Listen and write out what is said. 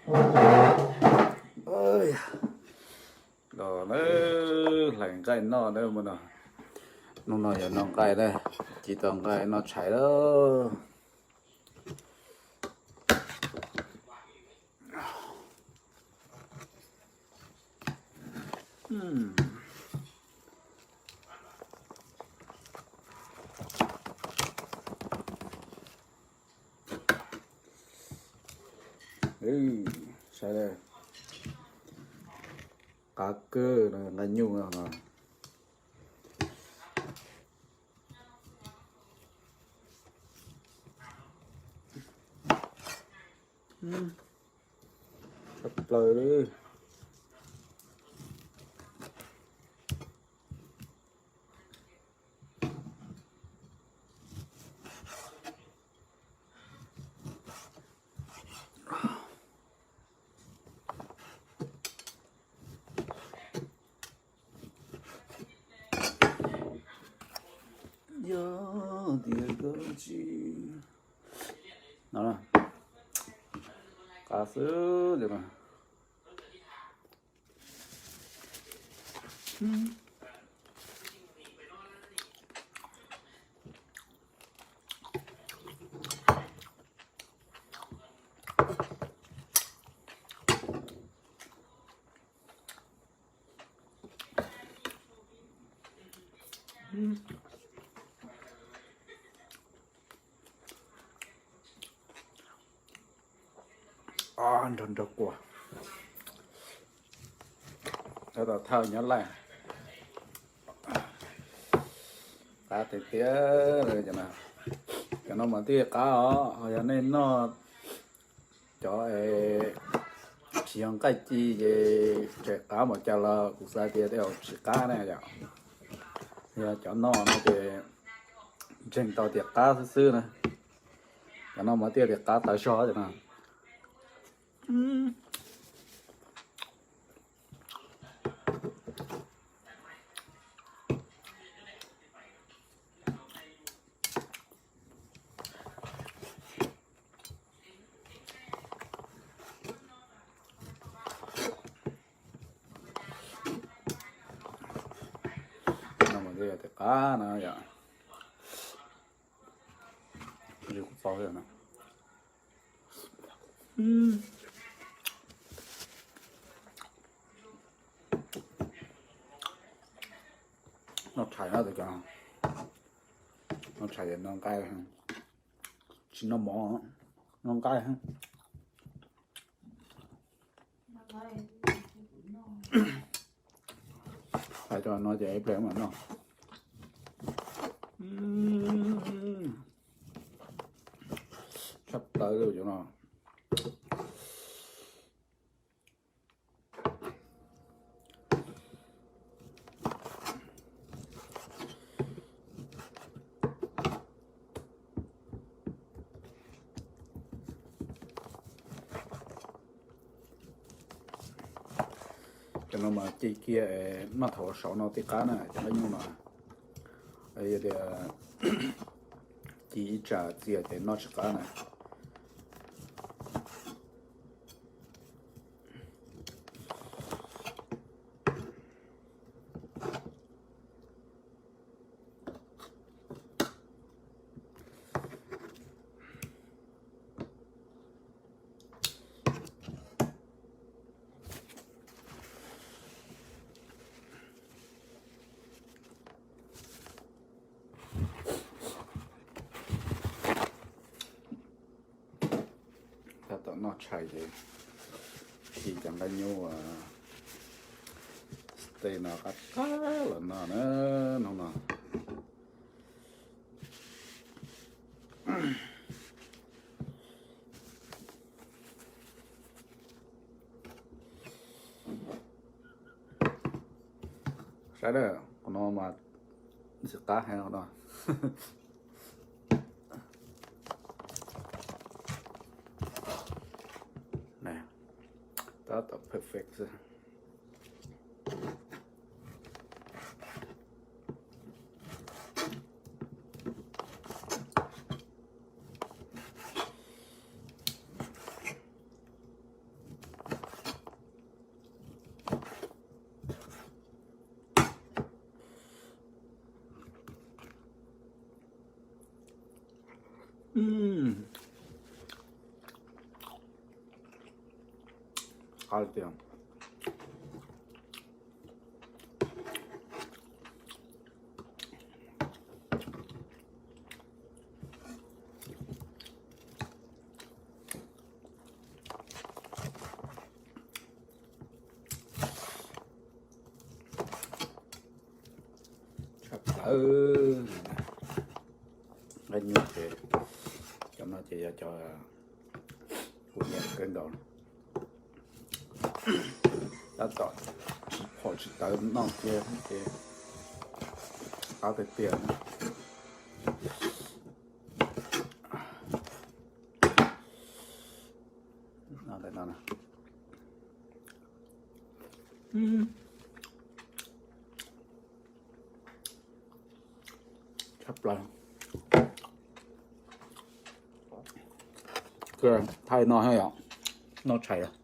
Los na, hlais nqaij noj na mus no. Hnub no yog noj nqaij na, ci tau nqaij noj tshais lawm. Saib, qab kawg nqaij nyuj no. Tshaj plaws li. Yog tias koj tsis, no, qab xwb li no. Nrog nrog kua, tab tom thawj nyob laj, qab tiag tiag. Cov no mas thiaj qab os, ho yog nej noj cov tsis yog nqaij ci ces tseem qab npaum cas los kuv xav tias tej zaum tsis qab na yom. Yog cov noj no ces ntseeg tau tias qab xwb xwb na. Cov no mas thiaj tias qab tawv zog cov no. No mas thiaj tias qab no yom. Kuv tau no. Noj tshais no, noj tshais no nqaij, tsis noj mov, noj nqaij. Hais rau no ces ib pliag mam noj. Tshaj plaws li cov no. Cov no mas ci kiag noj thaum saud no tib qab na, cov nqaij nyuj no. Yog tias ci ib tsam txias ces noj tsis qab na. Tab tom noj tshais ces khi cov nqaij nyuj tej no qab qab los no na, hnub no. Saib na, qhov no mas ntxim qab heev no. Tab tom perfect xwb. qab tiag. Tshaj plaws. Nqaij nyuj ces cov no ces yog cov kuv nyiam kawg nkaus. Tab tom tsis phom tsis tawv noj thiab ces qab tiag tiag. Tshaj plaws. Thaij no yom, noj tshais.